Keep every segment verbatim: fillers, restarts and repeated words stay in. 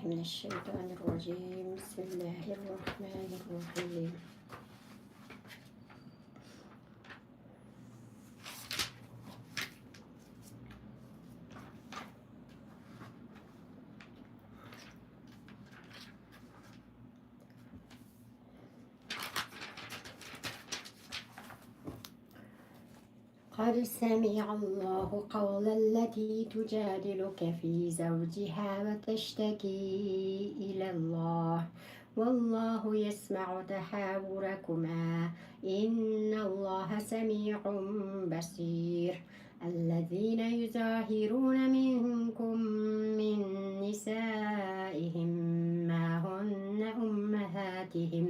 من الشيطان الرجيم. بسم الله الرحمن الرحيم. قد سمع الله قول التي تجادلك في زوجها وتشتكي إلى الله والله يسمع تحاوركما إن الله سميع بصير. الذين يظاهرون منكم من نسائهم ما هن أمهاتهم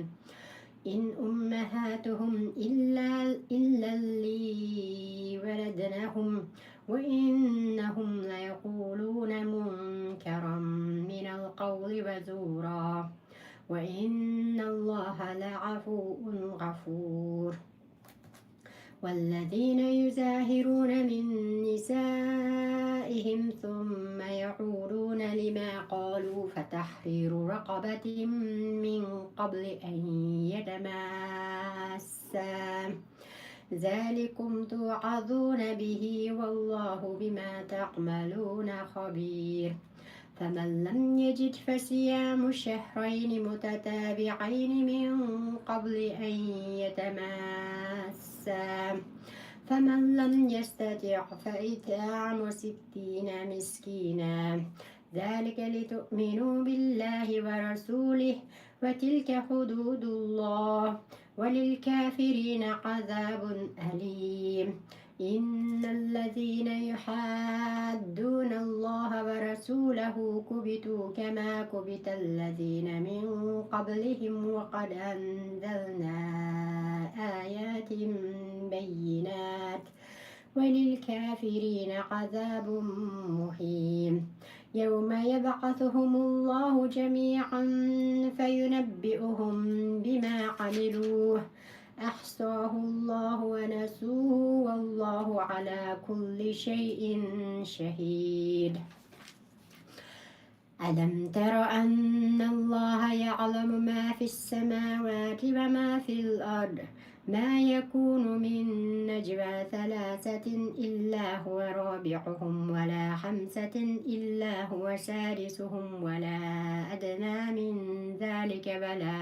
إن أمهاتهم إلا، إلا اللي ولدنهم وإنهم ليقولون منكرا من القول وزورا وإن الله لعفو غفور. والذين يظاهرون من نسائهم ثم يعودون لما قالوا فتحرير رقبة من قبل أن يتماسا ذلكم توعظون به والله بما تعملون خبير. فمن لم يجد فصيام شهرين متتابعين من قبل أن يتماسا فمن لم يستطع فإطعام ستين مسكينا ذلك لتؤمنوا بالله ورسوله وتلك حدود الله وللكافرين عذاب أليم. إن الذين يحادون الله ورسوله كبتوا كما كبت الذين من قبلهم وقد أنزلنا آيات بينات وللكافرين عذاب مهين. يوم يبعثهم الله جميعا فينبئهم بما عملوا أحصاه الله ونسوه والله على كل شيء شهيد. ألم تر أن الله يعلم ما في السماوات وما في الأرض ما يكون من نجوى ثلاثة إلا هو رابعهم ولا خمسة إلا هو سادسهم ولا أدنى من ذلك ولا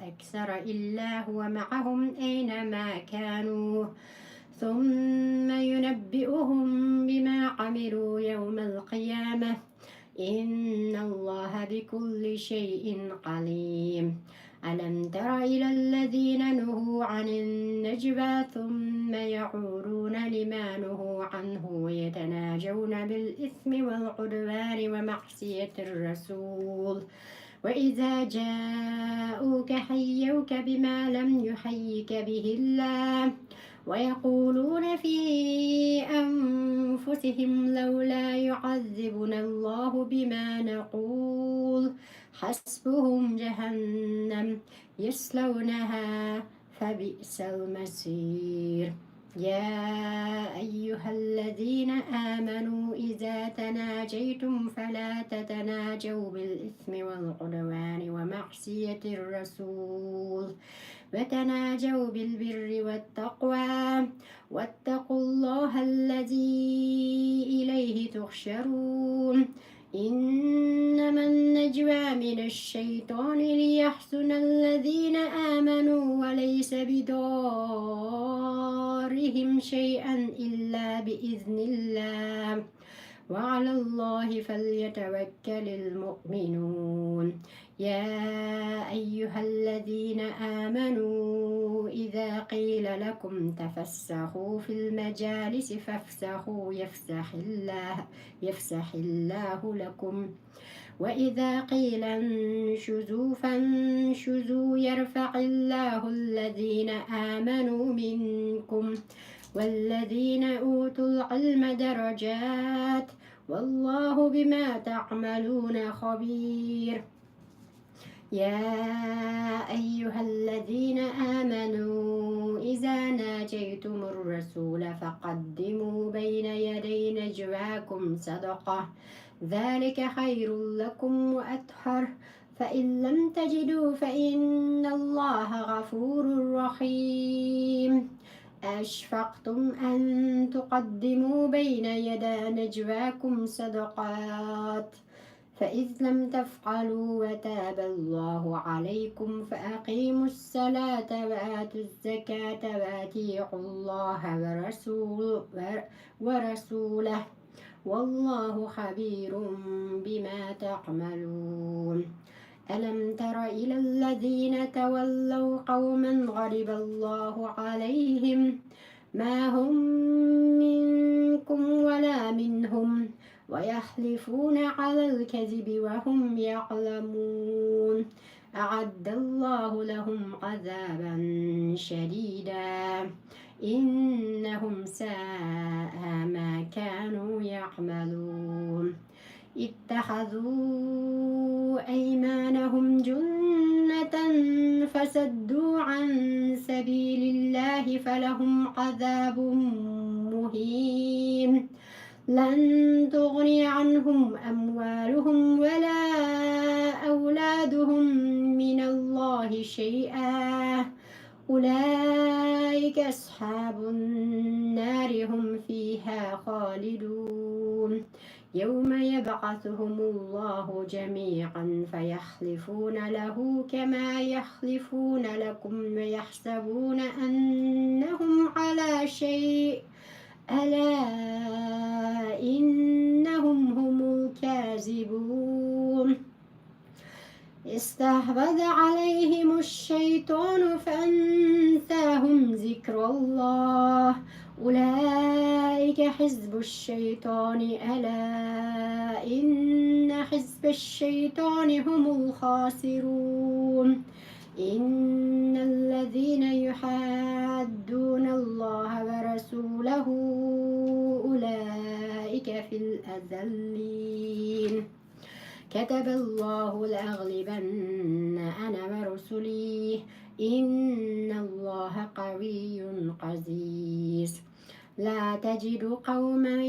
أكثر إلا هو معهم أينما كانوا ثم ينبئهم بما عملوا يوم القيامة إن الله بكل شيء عليم. ألم تر إلى الذين نهوا عن النجوى ثم يعودون لما نهوا عنه ويتناجون بالإثم والعدوان ومعصية الرسول وإذا جاءوك حيوك بما لم يحيك به الله ويقولون في أنفسهم لولا يعذبنا الله بما نقول حسبهم جهنم يصلونها فبئس المصير. يا أيها الذين آمنوا إذا تناجيتم فلا تتناجوا بالإثم والعدوان ومعصية الرسول وتناجوا بالبر والتقوى واتقوا الله الذي إليه تحشرون. إنما النجوى من الشيطان ليحزن الذين آمنوا وليس بضارهم شيئا إلا بإذن الله وعلى الله فليتوكل المؤمنون. يا أيها الذين آمنوا إذا قيل لكم تفسحوا في المجالس فافسحوا يفسح الله، يفسح الله لكم وإذا قيل انشزوا فانشزوا يرفع الله الذين آمنوا منكم والذين أوتوا العلم درجات والله بما تعملون خبير. يا أيها الذين آمنوا إذا ناجيتم الرسول فقدموا بين يدي نجواكم صدقة ذلك خير لكم وأطهر، فإن لم تجدوا فإن الله غفور رحيم. أشفقتم أن تقدموا بين يدي نجواكم صدقات، فإذ لم تفعلوا وتاب الله عليكم فأقيموا الصلاة وآتوا الزكاة وأطيعوا الله ورسول-، ور-، ورسوله، والله خبير بما تعملون. ألم تر إلى الذين تولوا قوما غضب الله عليهم ما هم منكم ولا منهم ويحلفون على الكذب وهم يعلمون. أعد الله لهم عذابا شديدا إنهم ساء ما كانوا يعملون. اتخذوا أيمانهم جنة فصدوا عن سبيل الله فلهم عذاب مهين. لن تغني عنهم أموالهم ولا أولادهم من الله شيئا. أولئك أصحاب النار هم فيها خالدون. يوم يبعثهم الله جميعا فيحلفون له كما يحلفون لكم ويحسبون أنهم على شيء، ألا إنهم هم الكاذبون. استحوذ عليهم الشيطان فأنساهم ذكر الله، أولئك حزب الشيطان، ألا إن حزب الشيطان هم الخاسرون. إن الذين يحادون الله ورسوله أولئك في الأذلين. كتب الله لأغلبن أنا ورسلي، إن الله قوي عزيز. لا تجد قوما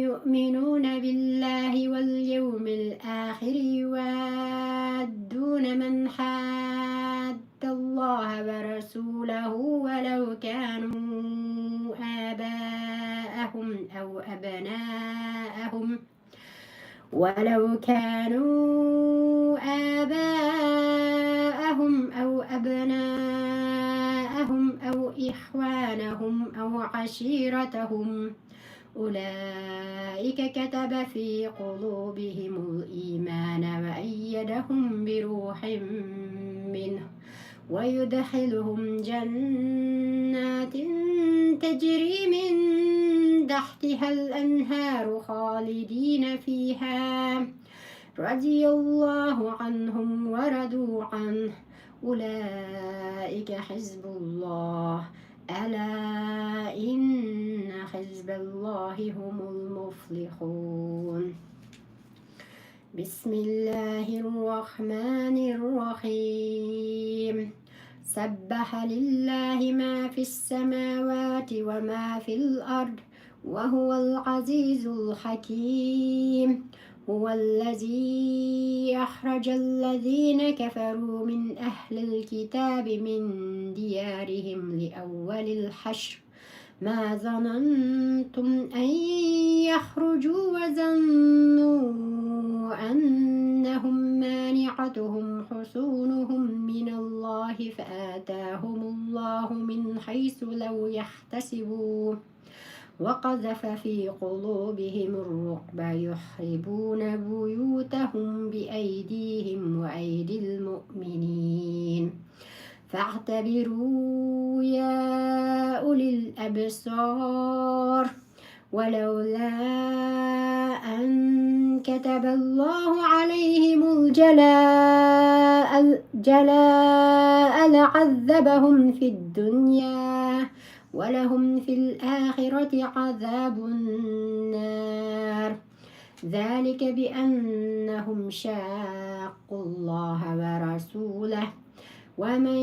يؤمنون بالله واليوم الآخر يوادون من حاد الله ورسوله ولو كانوا آباءهم أو أبناءهم، ولو كانوا آباءهم أو أبناءهم أو إخوانهم أو عشيرتهم، أولئك كتب في قلوبهم الإيمان وأيدهم بروح منه ويدخلهم جنات تجري من تحتها الأنهار خالدين فيها، رضي الله عنهم ورضوا عنه، أولئك حزب الله، ألا إن حزب الله هم المفلحون. بسم الله الرحمن الرحيم. سبح لله ما في السماوات وما في الأرض وهو العزيز الحكيم. هو الذي أخرج الذين كفروا من أهل الكتاب من ديارهم لأول الحشر ما ظننتم أن يخرجوا وظنوا أنهم مانعتهم حصونهم من الله فآتاهم الله من حيث لم يحتسبوا وقذف في قلوبهم الرعب يخربون بيوتهم بأيديهم وأيدي المؤمنين فاعتبروا يا أولي الأبصار ولولا أن كتب الله عليهم الجلاء، الجلاء لعذبهم في الدنيا ولهم في الآخرة عذاب النار. ذلك بأنهم شاقوا الله ورسوله ومن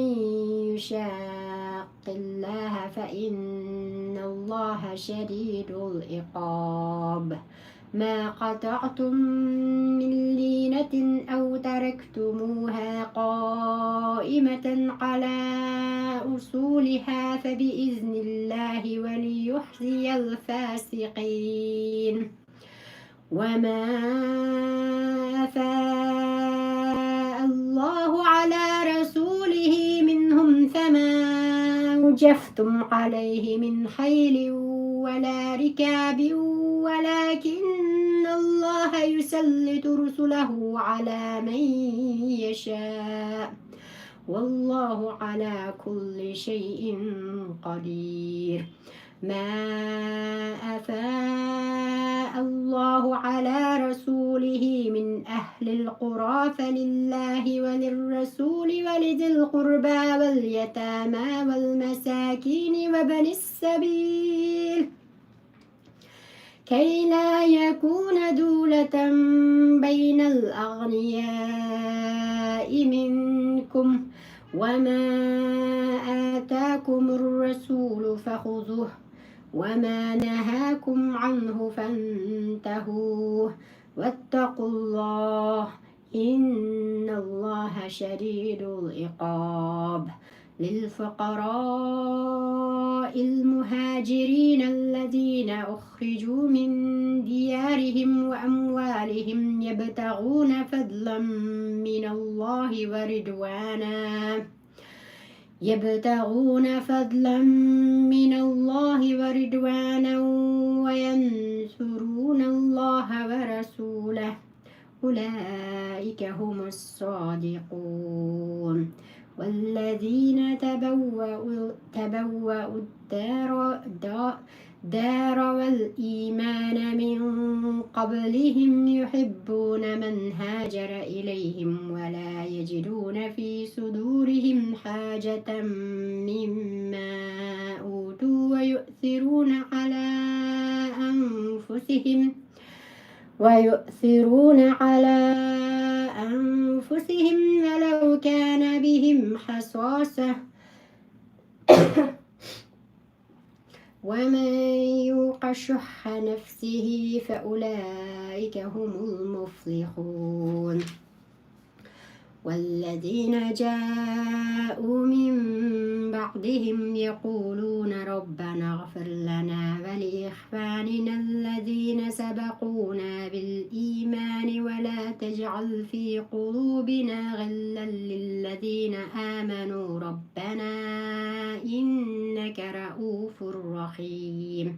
يشاق الله فإن الله شديد العقاب. ما قطعتم من لينة أو تركتموها قائمة على أصولها فبإذن الله وليخزي الفاسقين. وما أفاء الله على رسوله منهم فما أوجفتم عليه من خيل ولا ركاب ولكن الله يسلط رسله على من يشاء والله على كل شيء قدير. ما أفاء الله على رسوله من أهل القرى فلله وللرسول ولذي القربى واليتامى والمساكين وابن السبيل كي لا يكون دولة بين الأغنياء منكم وما آتاكم الرسول فخذوه وما نهاكم عنه فانتهوا واتقوا الله إن الله شديد العقاب للفقراء المهاجرين الذين أخرجوا من ديارهم وأموالهم يبتغون فضلا من الله ورضوانا يبتغون فضلا من الله ورضوانا وينصرون الله ورسوله أولئك هم الصادقون والذين تبوأوا تبوأوا الدار دا- دار والإيمان من قبلهم يحبون من هاجر إليهم ولا يجدون في صدورهم حاجة مما أوتوا ويؤثرون على أنفسهم ويؤثرون على أنفسهم ولو كان بهم خصاصة ومن يوق شح نفسه فأولئك هم المفلحون والذين جاءوا من بعدهم يقولون ربنا اغفر لنا ولإخواننا الذين سبقونا بالإيمان ولا تجعل في قلوبنا غلا للذين آمنوا ربنا إنك رءوف رحيم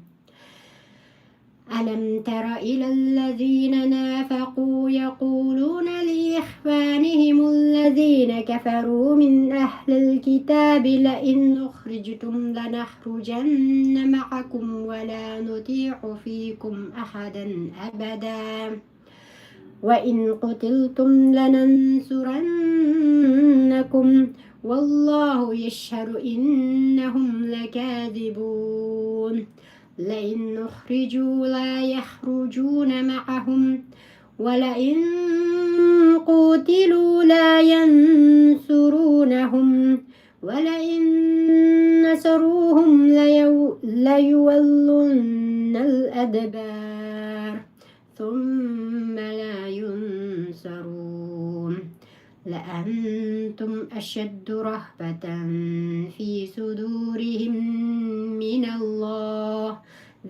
ألم تر إلى الذين نافقوا يقولون لإخوانهم الذين كفروا من أهل الكتاب لئن أخرجتم لنخرجن معكم ولا نطيع فيكم أحدا أبدا وإن قتلتم لننصرنكم والله يشهد إنهم لكاذبون لئن أخرجوا لا يخرجون معهم ولئن قوتلوا لا ينصرونهم ولئن نصروهم ليو- ليولن الأدبار ثم لا ينصرون لأنتم أشد رهبة في صدورهم من الله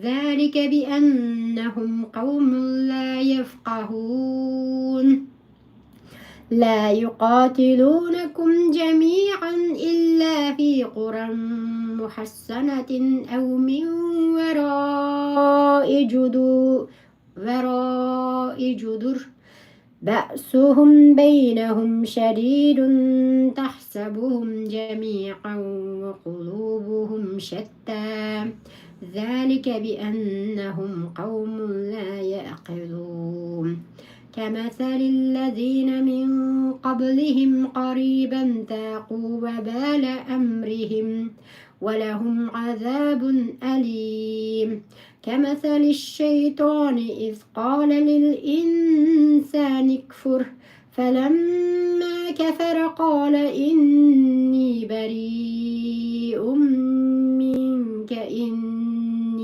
ذلك بأنهم قوم لا يفقهون لا يقاتلونكم جميعا إلا في قرى محصنة أو من وراء جدور وراء جدر بأسهم بينهم شديد تحسبهم جميعا وقلوبهم شتى ذلك بأنهم قوم لا يعقلون كمثل الذين من قبلهم قريبا ذاقوا وبال أمرهم ولهم عذاب أليم كمثل الشيطان إذ قال للإنسان اكفر فلما كفر قال إني بريء منك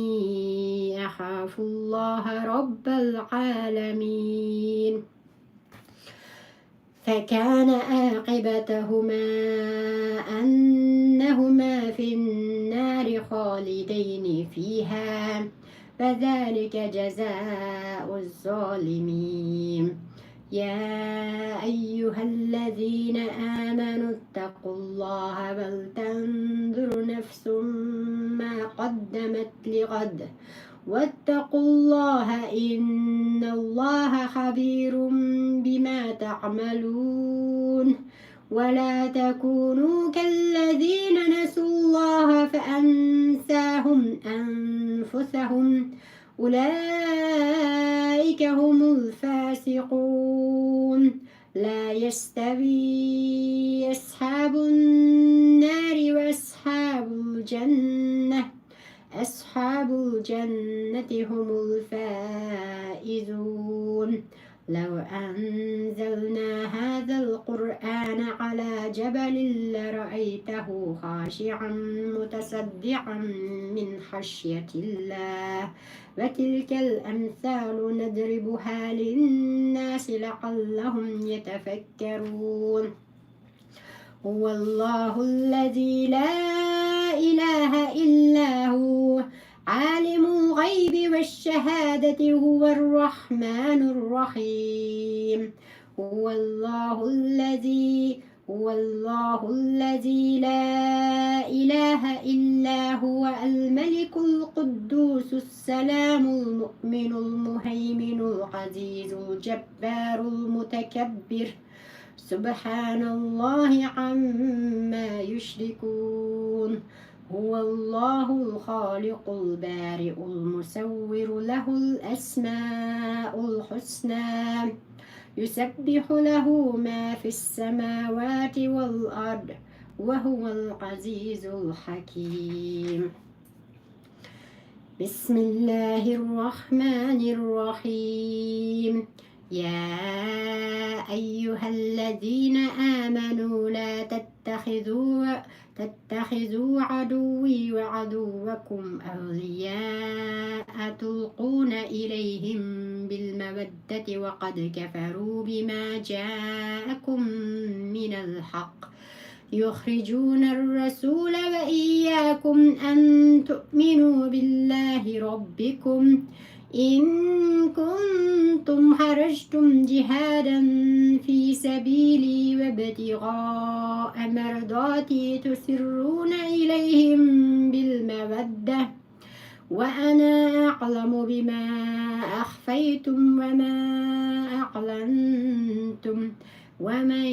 إني أخاف الله رب العالمين. فكان عاقبتهما أنهما في النار خالدين فيها، وذلك جزاء الظالمين. يا أيها الذين آمنوا اتقوا الله ولتنظر نفس ما قدمت لغد، واتقوا الله إن الله خبير بما تعملون. ولا تكونوا كالذين نسوا الله فأنساهم أنفسهم أولئك هم الفاسقون. لا يستوي أصحاب النار وأصحاب الجنة، أصحاب الجنة هم الفائزون. لو أنزلنا هذا القرآن على جبل لرأيته خاشعا متصدعا من خشية الله. وتلك الأمثال نضربها للناس لعلهم يتفكرون. هو الله الذي لا إله إلا هو عالم الغيب والشهادة هو الرحمن الرحيم. هو الله الذي هو الله الذي لا إله إلا هو الملك القدوس السلام المؤمن المهيمن العزيز الجبار المتكبر. سبحان الله عما يشركون. هو الله الخالق البارئ المصور له الأسماء الحسنى. يسبح له ما في السماوات والأرض وهو العزيز الحكيم. بسم الله الرحمن الرحيم. يا أيها الذين آمنوا لا تتخذوا تتخذوا عدوي وعدوكم أولياء تلقون إليهم بالمودة وقد كفروا بما جاءكم من الحق يخرجون الرسول وإياكم أن تؤمنوا بالله ربكم إن كنتم خرجتم جهادا في سبيلي وابتغاء مرضاتي تسرون إليهم بالمودة وأنا أعلم بما أخفيتم وما أعلنتم ومن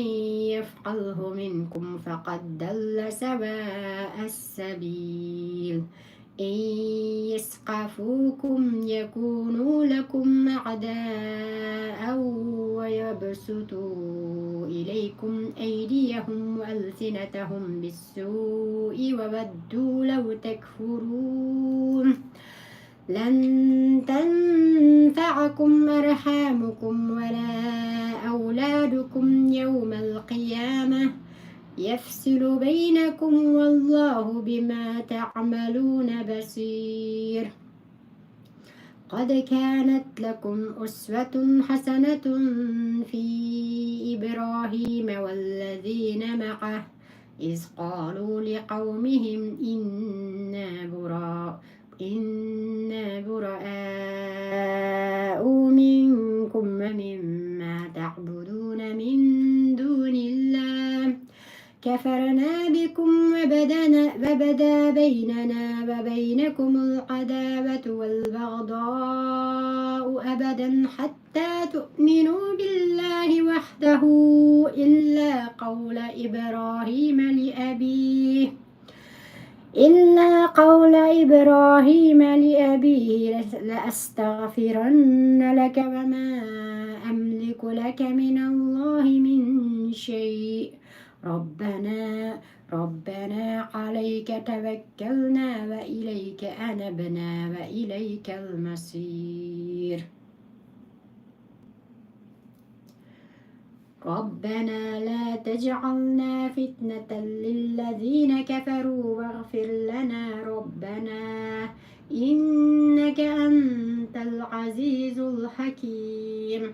يفعله منكم فقد ضل سواء السبيل. إن يثقفوكم يكونوا لكم أعداء ويبسطوا إليكم أيديهم وألسنتهم بالسوء وودوا لو تكفرون. لن تنفعكم أرحامكم ولا أولادكم يوم القيامة يفصل بينكم والله بما تعملون بصير. قد كانت لكم أسوة حسنة في إبراهيم والذين معه إذ قالوا لقومهم إنا براء إنا براء منكم ومما تعبدون من دون الله كفرنا بكم وبدنا وبدا بيننا وبينكم العداوة والبغضاء أبدا حتى تؤمنوا بالله وحده إلا قول إبراهيم لأبيه إلا قول إبراهيم لأبيه لأستغفرن لك وما أملك لك من الله من شيء ربنا ربنا عليك توكلنا وإليك أنبنا وإليك المصير. ربنا لا تجعلنا فتنة للذين كفروا واغفر لنا ربنا إنك أنت العزيز الحكيم.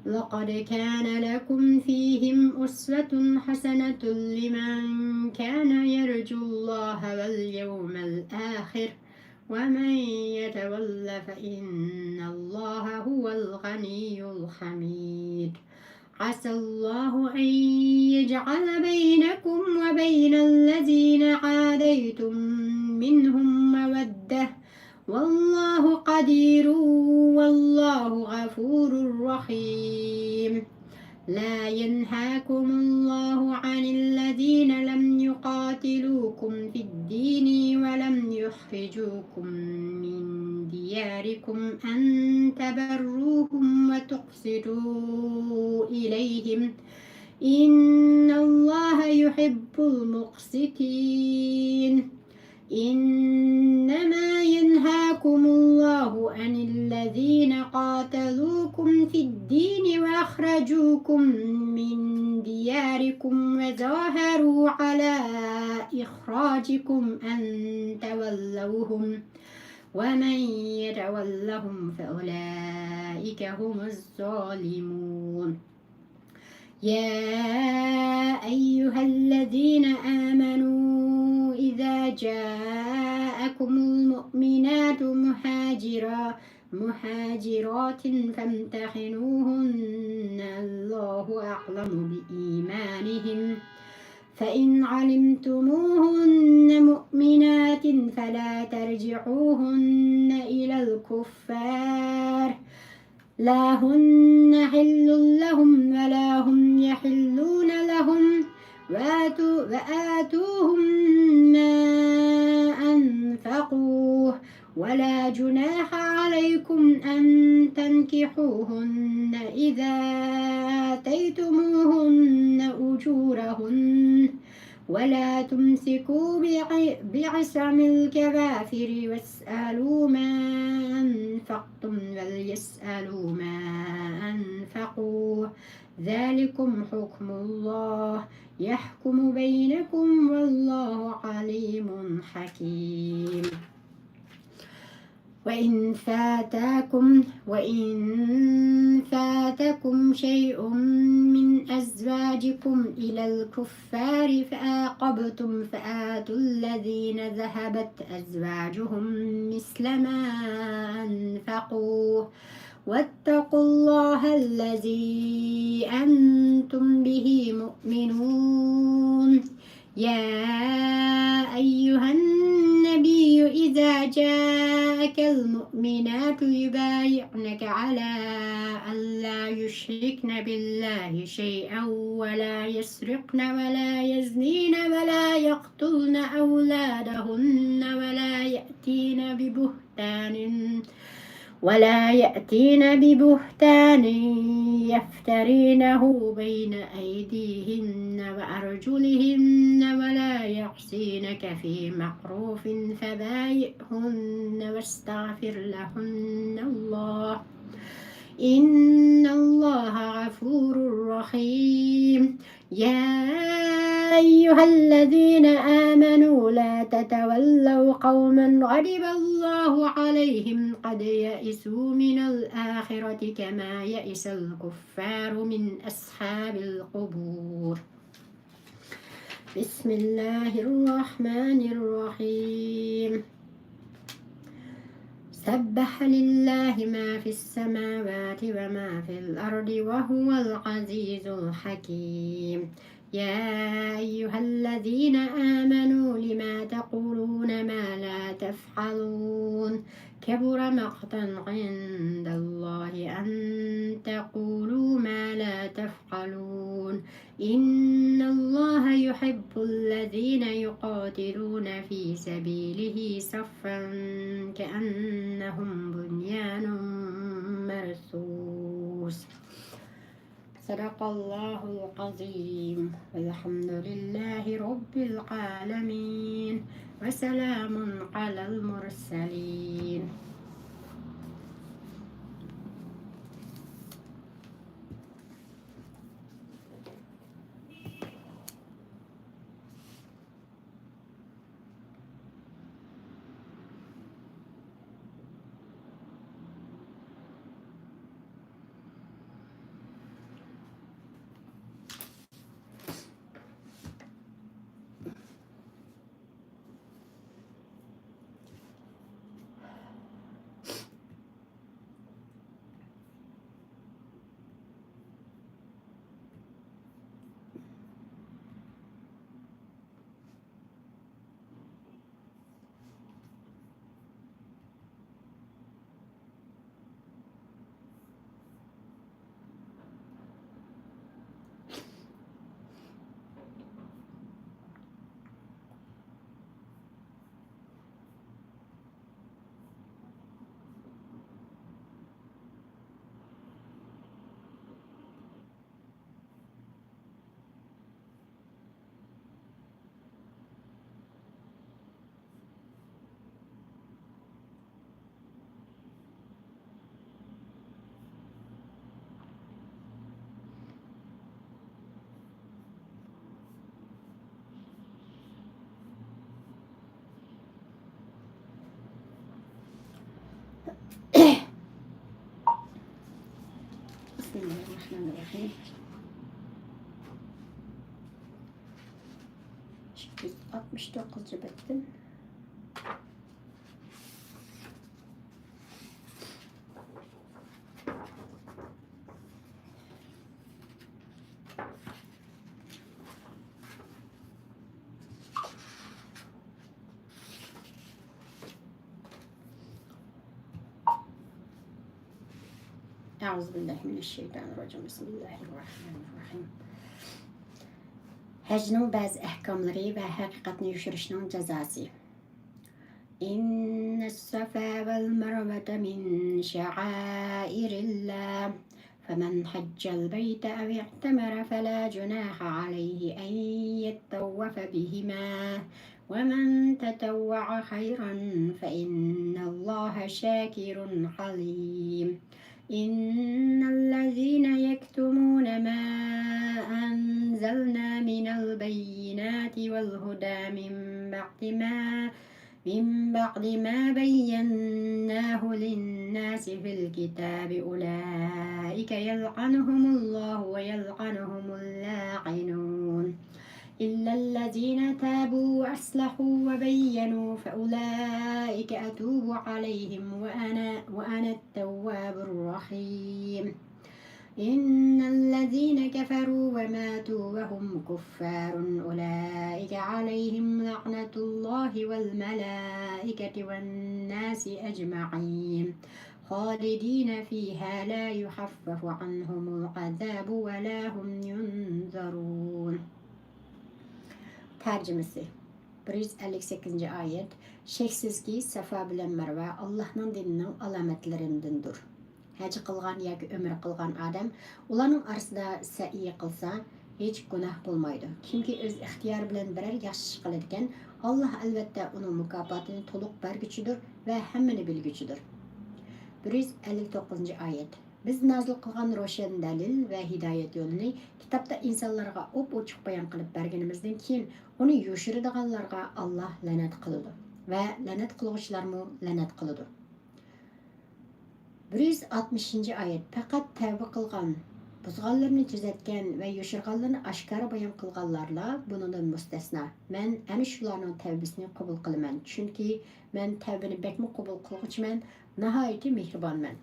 لقد كان لكم فيهم أسوة حسنة لمن كان يرجو الله واليوم الآخر ومن يتول فإن الله هو الغني الحميد. عسى الله أن يجعل بينكم وبين الذين عاديتم منهم مودة والله قدير والله غفور رحيم. لا ينهاكم الله عن الذين لم يقاتلوكم في الدين ولم يخرجوكم من دياركم أن تبروهم وتقسطوا إليهم إن الله يحب المقسطين. إنما ينهاكم الله عن الذين قاتلوكم في الدين وأخرجوكم من دياركم وظاهروا على إخراجكم أن تولوهم ومن يتولهم فأولئك هم الظالمون. يا أيها الذين آمنوا إذا جاءكم المؤمنات مهاجرا مهاجرات فامتحنوهن الله أعلم بإيمانهن فإن علمتموهن مؤمنات فلا ترجعوهن إلى الكفار لا هن حل لهم ولا هم يحلون لهم وآتوا وآتوهم ما أنفقوا ولا جناح عليكم أن تنكحوهن إذا آتيتموهن أجورهن ولا تمسكوا بعصم الكوافر واسألوا ما أنفقتم وليسألوا ما أنفقوا ذلكم حكم الله يحكم بينكم والله عليم حكيم. وإن فاتكم وإن فاتكم شيء من أزواجكم إلى الكفار فعاقبتم فآتوا الذين ذهبت أزواجهم مثل ما أنفقوا واتقوا الله الذي أنتم به مؤمنون. يا أيها النبي إذا جاءك المؤمنات يبايعنك على أن لا يشركن بالله شيئا ولا يسرقن ولا يزنين ولا يقتلن أولادهن ولا يأتين ببهتان ولا يأتين ببهتان يفترينه بين أيديهن وأرجلهن ولا يعصينك في معروف فبايعهن واستغفر لهن الله إن الله غفور رحيم. يا أيها الذين آمنوا لا تتولوا قوما غضب الله عليهم قد يئسوا من الآخرة كما يئس الكفار من أصحاب القبور. بسم الله الرحمن الرحيم. سبح لله ما في السماوات وما في الأرض وهو العزيز الحكيم. يا أيها الذين آمنوا لم تقولون ما لا تفعلون كبر مقتا عند الله أن تقولوا ما لا تفعلون إن الله يحب الذين يقاتلون في سبيله صفا كأنهم بنيان مرصوص. صدق الله العظيم. والحمد لله رب العالمين. وسلام على المرسلين. بىسمىللاھىررەھمانىررەھىم. ئىككى يۈز ئاتمىش توققۇزىنچى بەتتىن. أعوذ بالله من الشيطان الرجيم. بسم الله الرحمن الرحيم. ھەجنىڭ بەزى ئەھكاملىرى ۋە ھەقىقەتنى يوشۇرۇشنىڭ جازاسى. إن الصفا والمروة من شعائر الله، فمن حج البيت أو اعتمر فلا جناح عليه أن يطوف بهما، ومن تطوع خيرا فإن الله شاكر عليم. إن الذين يكتمون ما أنزلنا من البينات والهدى من بعد ما، من بعد ما بيناه للناس في الكتاب أولئك يلعنهم الله ويلعنهم اللاعنون. إلا الذين تابوا وأصلحوا وبينوا فأولئك أتوب عليهم وأنا، وأنا التواب الرحيم. إن الذين كفروا وماتوا وهم كفار أولئك عليهم لعنة الله والملائكة والناس أجمعين خالدين فيها لا يخفف عنهم العذاب ولا هم ينظرون. تەرجىمىسى. بىر يۈز ئەللىك سەككىزىنچى ئايەت. شەكسىزكى، سەفا بىلەن مەرۋە ئاللاھنىڭ دىنىنىڭ ئالامەتلىرىدىندۇر. ھەج قىلغان ياكى ئۆمرە قىلغان ئادەم ئۇلارنىڭ ئارىسىدا سەئيى قىلسا، ھېچ گۇناھ بولمايدۇ. كىمكى ئۆز ئىختىيارى بىلەن بىرەر ياخشى ئىش قىلىدىكەن، ئاللاھ ئەلۋەتتە ئۇنىڭ مۇكاپاتىنى تولۇق بەرگۈچىدۇر ۋە ھەممىنى بىلگۈچىدۇر. بىر يۈز ئەللىك توققۇزىنچى ئايەت. بىز نازىل قىلغان روشەن دەلىل ۋە ھىدايەت يولىنى كىتابتا ئىنسانلارغا ئوپئوچۇق بايان قىلىپ بەرگىنىمىزدىن كېيىن، ئۇنى يوشۇرىدىغانلارغا ئاللاھ لەنەت قىلىدۇ ۋە لەنەت قىلغۇچىلارمۇ لەنەت قىلىدۇ. بىر يۈز ئاتمىشىنچى ئايەت. پەقەت تەۋبە قىلغان، بۇزغانلىرىنى تۈزەتكەن ۋە يوشۇرغانلىرىنى ئاشكارا بايان قىلغانلارلا بۇنىڭدىن مۇستەسنا. مەن ئەنە شۇلارنىڭ تەۋبىسىنى قوبۇل قىلىمەن، چۈنكى مەن تەۋبىنى بەكمۇ قوبۇل قىلغۇچىمەن، ناھايىتى مېھرىبانمەن.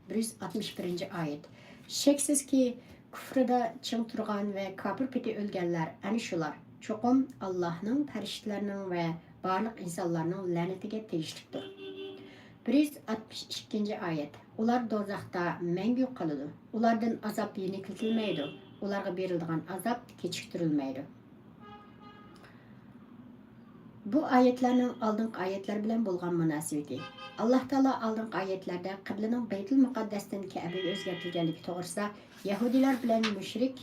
بىر يۈز ئاتمىش بىرىنچى ئايەت. شەكسىزكى، كۇفرىدا چىڭ تۇرغان ۋە كاپىر پېتى ئۆلگەنلەر ئەنە شۇلار. چوقۇم ئاللاھنىڭ، پەرىشتىلەرنىڭ ۋە بارلىق ئىنسانلارنىڭ لەنىتىگە تېگىشلىكتۇر. بىر يۈز ئاتمىش ئىككىنچى ئايەت. ئۇلار دوزاختا مەڭگۈ قالىدۇ. ئۇلاردىن ئازاب يېنىكلىتىلمەيدۇ. ئۇلارغا بېرىلىدىغان ئازاب كېچىكتۈرۈلمەيدۇ. بۇ ئايەتلەرنىڭ ئالدىنقى ئايەتلەر بىلەن بولغان مۇناسىۋىتى. ئاللاھ تائالا ئالدىنقى ئايەتلەردە قىبلىنىڭ بەيتۇل مۇقەددەستىن كەبىگە ئۆزگەرتىلگەنلىكى توغرىسىدا يەھۇدىيلار بىلەن مۇشرىك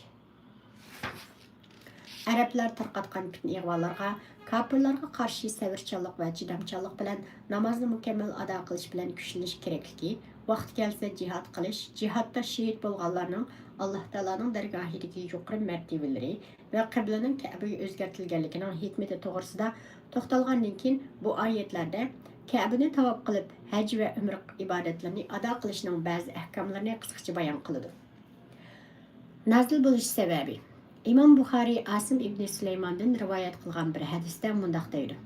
ئەرەبلەر تارقاتقان پىتنە-ئىغۋالارغا، كاپىرلارغا قارشى سەۋرچانلىق ۋە چىدامچانلىق بىلەن نامازنى مۇكەممەل ئادا قىلىش بىلەن كۈچلىنىش كېرەكلىكى، ۋاقتى كەلسە جىھاد قىلىش، جىھادتا شېھىت بولغانلارنىڭ ئاللاھ تائالانىڭ دەرگاھىدىكى يۇقىرى مەرتىۋىلىرى، ۋە قىبلىنىڭ كەبىگە ئۆزگەرتىلگەنلىكىنىڭ ھېكمىتى توغرىسىدا توختالغاندىن كېيىن، بۇ ئايەتلەردە كەبىنى تاۋاپ قىلىپ، ھەج ۋە ئۆمرە ئىبادەتلىرىنى ئادا قىلىشنىڭ بەزى ئەھكاملىرىنى قىسقىچە بايان قىلىدۇ. نازىل بولۇش سەۋەبى. ئىمام بۇخارىي ئاسىم ئىبنى سۇلايماندىن رىۋايەت قىلغان بىر ھەدىستە مۇنداق دەيدۇ: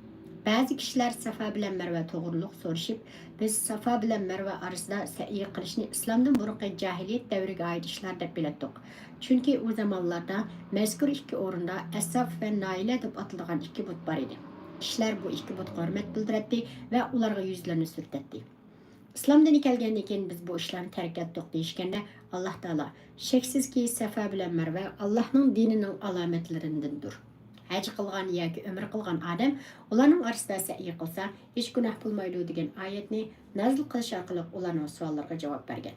بەزى كىشىلەر سەفا بىلەن مەرۋە توغرۇلۇق سورىشىپ، بىز سەفا بىلەن مەرۋە ئارىسىدا سەئيى قىلىشنى ئىسلامدىن بۇرۇنقى جاھىلىيەت دەۋرىگە ئائىت ئىشلار دەپ بىلەتتۇق. چۈنكى ئۇ زامانلاردا مەزكۇر ئىككى ئورۇندا ئەسساف ۋە نايلە دەپ ئاتىلىدىغان ئىككى بۇت بار ئىدى. كىشىلەر بۇ ئىككى بۇتقا ھۆرمەت بىلدۈرەتتى ۋە ئۇلارغا يۈزلىرىنى سۈرتەتتى. ئىسلام دىنى كەلگەندىن كېيىن بىز بۇ ئىشلارنى تەرك ئەتتۇق دېيىشكەندە، ئاللاھ تائالا، شەكسىزكى، سەفا بىلەن مەرۋە ئاللاھنىڭ دىنىنىڭ ئالامەتلىرىدىندۇر. ھەج قىلغان ياكى ئۆمرە قىلغان ئادەم ئۇلارنىڭ ئارىسىدا سەئيى قىلسا، ھېچ گۇناھ بولمايدۇ دېگەن ئايەتنى نازىل قىلىش ئارقىلىق ئۇلارنىڭ سوئاللىرىغا جاۋاب بەرگەن.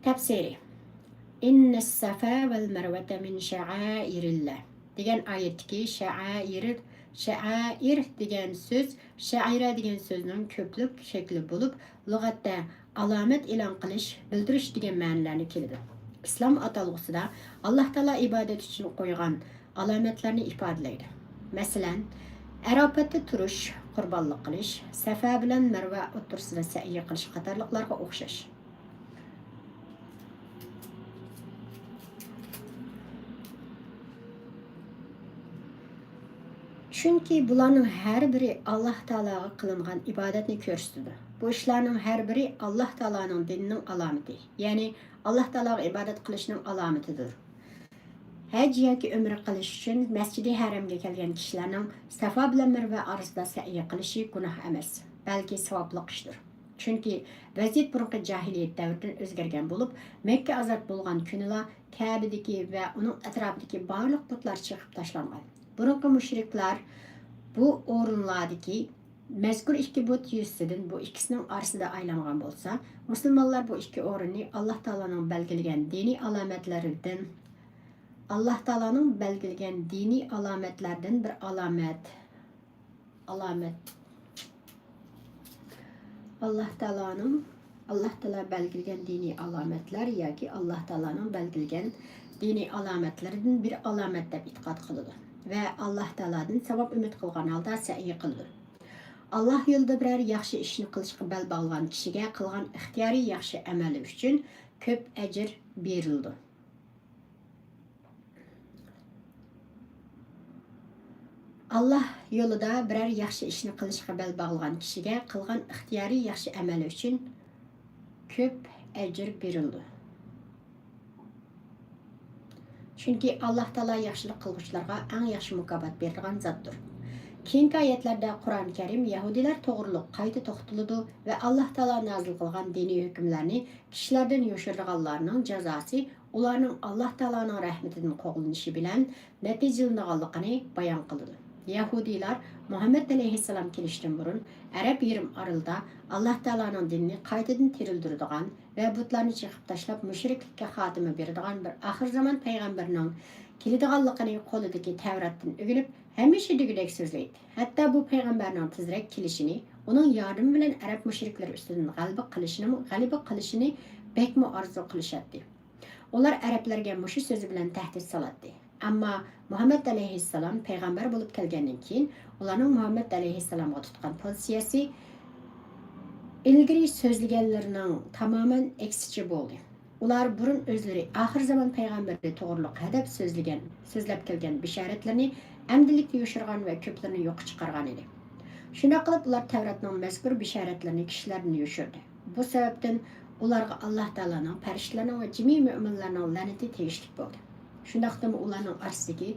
تەپسىرى. إن الصفا والمروة من شعائر الله دېگەن ئايەتتىكى شەئائىر، شەئائىر دېگەن سۆز، شەئىرە دېگەن سۆزنىڭ كۆپلۈك شەكلى بولۇپ، لۇغەتتە ئالامەت ئېلان قىلىش، بىلدۈرۈش دېگەن مەنىلەرنى كېلىدۇ. ئىسلام ئاتالغۇسىدا ئاللاھ تائالا ئىبادەت ئۈچۈن قويغان ئالامەتلەرنى ئىپادىلەيدۇ. مەسىلەن، ئەرەپەتتە تۇرۇش، قۇربانلىق قىلىش، سەفا بىلەن مەرۋە ئوتتۇرىسىدا سەئيى قىلىش قاتارلىقلارغا ئوخشاش. چۈنكى بۇلارنىڭ ھەر بىرى ئاللاھ تائالاغا قىلىنغان ئىبادەتنى كۆرسىتىدۇ. بۇ ئىشلارنىڭ ھەر بىرى ئاللاھ تائالانىڭ دىنىنىڭ ئالامىتى، يەنى ئاللاھ تائالاغا ئىبادەت قىلىشنىڭ ئالامىتىدۇر. ھەج ياكى ئۆمرە قىلىش ئۈچۈن مەسجىدى ھەرەمگە كەلگەن كىشىلەرنىڭ سەفا بىلەن مەرۋە ئارىسىدا سەئيى قىلىشى گۇناھ ئەمەس، بەلكى ساۋابلىق ئىشتۇر. چۈنكى ۋەزىيەت بۇرۇنقى جاھىلىيەت دەۋرىدىن ئۆزگەرگەن بولۇپ، مەككە ئازاد بولغان كۈنىلا كەبىدىكى ۋە ئۇنىڭ ئەتراپىدىكى بارلىق بۇتلار چېقىپ تاشلانغان. بۇرۇنقى مۇشرىكلار بۇ ئورۇنلاردىكى مەزكۇر ئىككى بۇت يۈزىسىدىن بۇ ئىككىسىنىڭ ئارىسىدا ئايلانغان بولسا، مۇسۇلمانلار بۇ ئىككى ئورۇننى ئاللاھ تائالانىڭ بەلگىلىگەن دىنىي ئالامەتلىرىدىن، ئاللاھ تائالانىڭ بەلگىلىگەن دىنىي ئالامەتلەردىن بىر ئالامەت، ئالامەت، ئاللاھ تائالانىڭ، ئاللاھ تائالا بەلگىلىگەن دىنىي ئالامەتلەر ياكى ئاللاھ تائالانىڭ بەلگىلىگەن دىنىي ئالامەتلىرىدىن بىر ئالامەت دەپ ئېتىقاد قىلىدۇ ۋە ئاللاھ تائالادىن ساۋاب ئۈمىد قىلغان ھالدا سەئيى قىلىدۇ. ئاللاھ يولىدا بىرەر ياخشى ئىشنى قىلىشقا بەل باغلىغان كىشىگە قىلغان ئىختىيارىي ياخشى ئەمەلى ئۈچۈن كۆپ ئەجىر بېرىلىدۇ. ئاللاھ يولىدا بىرەر ياخشى ئىشنى قىلىشقا بەل باغلىغان كىشىگە قىلغان ئىختىيارىي ياخشى ئەمەل ئۈچۈن كۆپ ئەجىر بېرىلىدۇ. چۈنكى ئاللاھ تائالا ياخشىلىق قىلغۇچىلارغا ئەڭ ياخشى مۇكاپات بېرىدىغان زاتتۇر. كېيىنكى ئايەتلەردە قۇرئان كەرىم يەھۇدىيلار توغرۇلۇق قايتا توختىلىدۇ ۋە ئاللاھ تائالا نازىل قىلغان دىنىي ھۆكۈملەرنى كىشىلەردىن يوشۇرىدىغانلارنىڭ جازاسى ئۇلارنىڭ ئاللاھ تائالانىڭ رەھمىتىدىن قوغلىنىشى بىلەن نەتىجىلىنىدىغانلىقىنى بايان قىلىدۇ. يەھۇدىيلار مۇھەممەد ئەلەيھىسسالام كېلىشتىن بۇرۇن ئەرەب يېرىم ئارىلىدا ئاللاھ تائالانىڭ دىنىنى قايتىدىن تىرىلدۈرىدىغان ۋە بۇتلارنى چېقىپ تاشلاپ، مۇشرىكلىككە خاتىمە بېرىدىغان بىر ئاخىر زامان پەيغەمبىرىنىڭ كېلىدىغانلىقىنى قولىدىكى تەۋراتتىن ئۆگىنىپ، ھەمىشە دېگۈدەك سۆزلەيتتى. ھەتتا بۇ پەيغەمبەرنىڭ تېزرەك كېلىشىنى، ئۇنىڭ ياردىمى بىلەن ئەرەب مۇشرىكلىرى ئۈستىدىن غەلىبە قىلىشىنىمۇ، غەلىبە قىلىشىنى بەكمۇ ئارزۇ قىلىشاتتى. ئۇلار ئەرەبلەرگە مۇشۇ سۆزى بىلەن تەھدىت سالاتتى. ئەمما مۇھەممەد ئەلەيھىسسالام پەيغەمبەر بولۇپ كەلگەندىن كېيىن، ئۇلارنىڭ مۇھەممەد ئەلەيھىسسالامغا تۇتقان پوزىتسىيەسى ئىلگىرى سۆزلىگەنلىرىنىڭ تامامەن ئەكسىچە بولدى. ئۇلار بۇرۇن ئۆزلىرى ئاخىر زامان پەيغەمبىرى توغرۇلۇق ھەدەپ سۆزلىگەن، سۆزلەپ كەلگەن بېشارەتلىرىنى ئەمدىلىكتە يوشۇرغان ۋە كۆپلىرىنى يوققا چىقارغان ئىدى. شۇنداق قىلىپ، ئۇلار تەۋراتنىڭ مەزكۇر بېشارەتلىرىنى كىشىلەردىن يوشۇردى. بۇ سەۋەبتىن ئۇلارغا ئاللاھ تائالانىڭ، پەرىشتىلەرنىڭ ۋە جىمى مۆمىنلەرنىڭ لەنىتى تېگىشلىك بولدى. شۇنداقتىمۇ ئۇلارنىڭ ئارىسىدىكى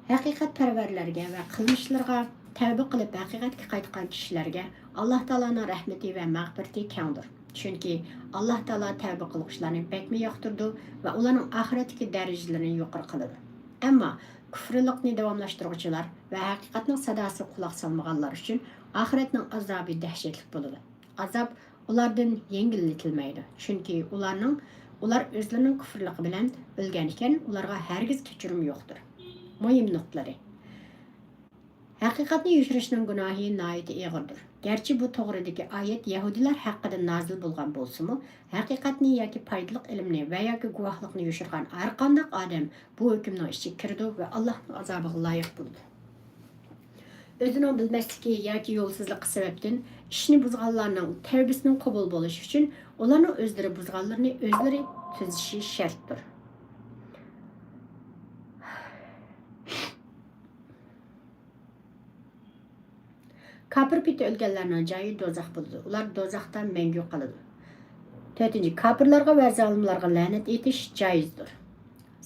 ھەقىقەتپەرۋەرلەرگە ۋە قىلمىشلىرىغا تەۋبە قىلىپ ھەقىقەتكە قايتقان كىشىلەرگە ئاللاھ تائالانىڭ رەھمىتى ۋە مەغپىرىتى كەڭدۇر. چۈنكى ئاللاھ تائالا تەۋبە قىلغۇچىلارنى بەكمۇ ياقتۇرىدۇ ۋە ئۇلارنىڭ ئاخىرەتتىكى دەرىجىلىرىنى يۇقىرى قىلىدۇ. ئەمما كۇفرلۇقنى داۋاملاشتۇرغۇچىلار ۋە ھەقىقەتنىڭ ساداسىغا قۇلاق سالمىغانلار ئۈچۈن ئاخىرەتنىڭ ئازابى دەھشەتلىك بولىدۇ. ئازاب ئۇلاردىن يەڭگىللىتىلمەيدۇ، چۈنكى ئۇلارنىڭ، ئۇلار ئۆزلىرىنىڭ كۇفرلۇقى بىلەن ئۆلگەن ئىكەن، ئۇلارغا ھەرگىز كەچۈرۈم يوقتۇر. مۇھىم نۇقتىلىرى. ھەقىقەتنى يوشۇرۇشنىڭ گۇناھى ناھايىتى ئېغىردۇر. گەرچە بۇ توغرىدىكى ئايەت يەھۇدىيلار ھەققىدە نازىل بولغان بولسىمۇ، ھەقىقەتنى ياكى پايدىلىق ئىلىمنى ۋە ياكى گۇۋاھلىقنى يوشۇرغان ھەرقانداق ئادەم بۇ ھۆكۈمنىڭ ئىچىگە كىرىدۇ ۋە ئاللاھنىڭ ئازابىغا لايىق بولىدۇ. ئۆزىنىڭ بىلمەسلىكى ياكى يولسىزلىقى سەۋەبتىن ئىشنى بۇزغانلارنىڭ تەۋبىسىنىڭ قوبۇل بولۇشى ئۈچۈن ئۇلارنىڭ ئۆزلىرى بۇزغانلىرىنى ئۆزلىرى تۈزىشى شەرتتۇر. كاپىر پېتى ئۆلگەنلەرنىڭ جايى دوزاخ بولىدۇ. ئۇلار دوزاختا مەڭگۈ قالىدۇ. تۆتىنچى، كاپىرلارغا ۋە زالىملارغا لەنەت ئېيتىش جايىزدۇر.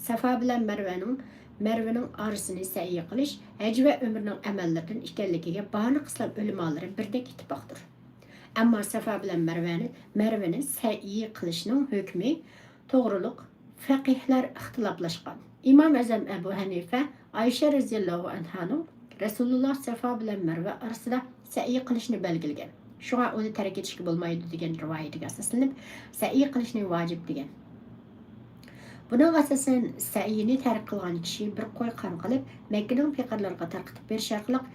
سەفا بىلەن مەرۋەنىڭ، مەرۋىنىڭ ئارىسىنى سەئيى قىلىش ھەج ۋە ئۆمرىنىڭ ئەمەللىرىدىن ئىكەنلىكىگە بارلىق ئىسلام ئۆلىمالىرى بىردەك ئىتتىپاقتۇر. ئەمما سەفا بىلەن مەرۋەنى، مەرۋىنى سەئيى قىلىشنىڭ ھۆكمى توغرۇلۇق فەقىھلەر ئىختىلاپلاشقان. ئىمام ئەزەم ئەبۇ ھەنىفە ئائىشە رەزىياللاھۇ ئەنھانىڭ رەسۇلۇللا سەفا بىلەن مەرۋە ئارىسىدا سەئيى قىلىشنى بەلگىلىگەن، شۇڭا ئۇنى تەرك ئېتىشكە بولمايدۇ دېگەن رىۋايىتىگە ئاساسلىنىپ، سەئيى قىلىشنى ۋاجىپ دېگەن. بۇنىڭغا ئاساسەن، سەئيىنى تەرك قىلغان كىشى بىر قوي قان قىلىپ، مەككىنىڭ پېقىرلىرىغا تارقىتىپ بېرىش ئارقىلىق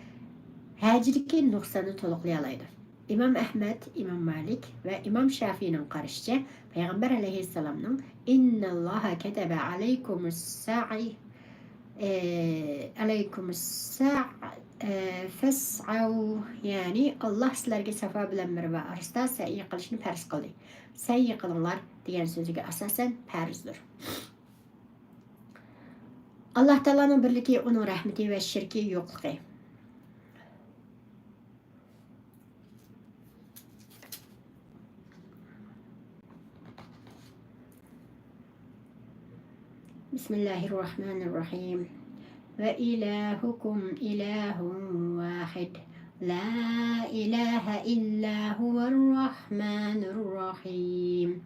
ھەجدىكى نۇقساننى تولۇقلىيالايدۇ. ئىمام ئەھمەد، ئىمام مالىك ۋە ئىمام شافىئىنىڭ قارىشىچە، پەيغەمبەر ئەلەيھىسسالامنىڭ، «إن الله كتب عليكم السعي، ئە، عليكم السعي، ئە، فاسعوا»، يەنى، «ئاللاھ سىلەرگە سەفا بىلەن مەرۋە ئارىسىدا سەئيى قىلىشنى پەرز قىلدى. سەئيى قىلىڭلار» دېگەن سۆزىگە ئاساسەن پەرزدۇر. ئاللاھ تائالانىڭ بىرلىكى، ئۇنىڭ رەھمىتى ۋە شىركى يوقلۇقى. بسم الله الرحمن الرحيم. وإلهكم إله واحد لا إله إلا هو الرحمن الرحيم.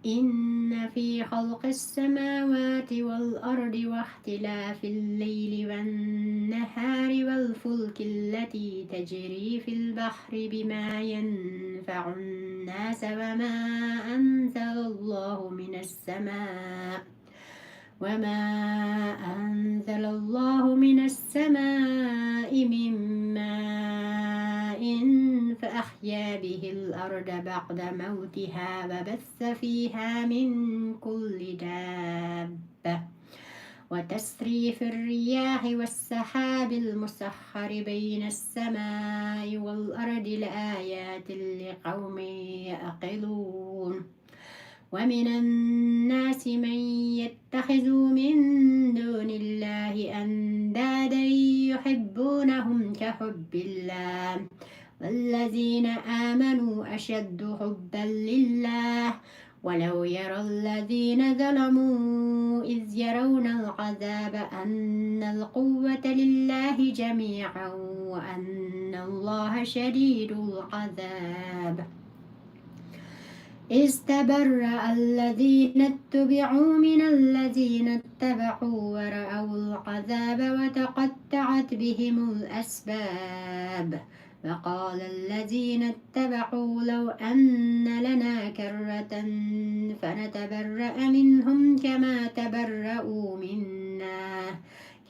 إن في خلق السماوات والأرض واختلاف الليل والنهار والفلك التي تجري في البحر بما ينفع الناس وما أنزل الله من السماء وما أنزل الله من السماء من ماء فأحيا به الأرض بعد موتها وبث فيها من كل دابة وتصريف الرياح والسحاب المسخر بين السماء والأرض لآيات لقوم يعقلون. ومن الناس من يتخذ من دون الله أندادا يحبونهم كحب الله والذين آمنوا أشد حبا لله ولو يرى الذين ظلموا إذ يرون العذاب أن القوة لله جميعا وأن الله شديد العذاب. إذ تبرأ الذين اتبعوا من الذين اتبعوا ورأوا العذاب وتقطعت بهم الأسباب. وقال الذين اتبعوا لو أن لنا كرة فنتبرأ منهم كما تبرأوا منا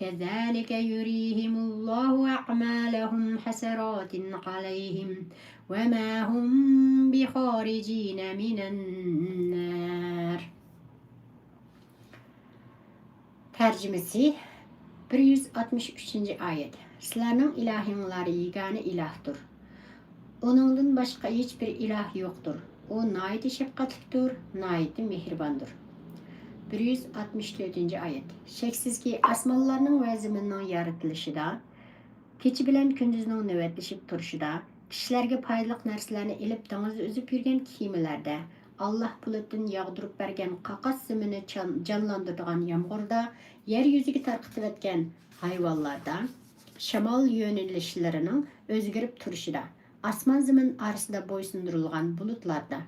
كذلك يريهم الله أعمالهم حسرات عليهم وما هم بخارجين من النار. تەرجىمىسى، بىر يۈز ئاتمىش ئۈچىنچى ئايەت. سىلەرنىڭ ئىلاھىڭلار يېگانە ئىلاھتۇر. ئۇنىڭدىن باشقا ھېچبىر ئىلاھ يوقتۇر. ئۇ ناھايىتى شەپقەتلىكتۇر، ناھايىتى مېھرىباندۇر. بىر يۈز ئاتمىش تۆتىنچى ئايەت. شەكسىزكى، ئاسمانلارنىڭ ۋە زېمىننىڭ يارىتىلىشىدا، كېچە بىلەن كۈندۈزنىڭ نۆۋەتلىشىپ تۇرۇشىدا، كىشىلەرگە پايدىلىق نەرسىلەرنى ئېلىپ دېڭىزدا ئۈزۈپ يۈرگەن كېمىلەردە، ئاللاھ بۇلۇتتىن ياغدۇرۇپ بەرگەن قاقاس زېمىننى چان-، جانلاندۇرىدىغان يامغۇردا، يەر يۈزىگە تارقىتىۋەتكەن ھايۋانلاردا، شامال يۆنىلىشلىرىنىڭ ئۆزگىرىپ تۇرۇشىدا، ئاسمان زېمىن ئارىسىدا بويسۇندۇرۇلغان بۇلۇتلاردا،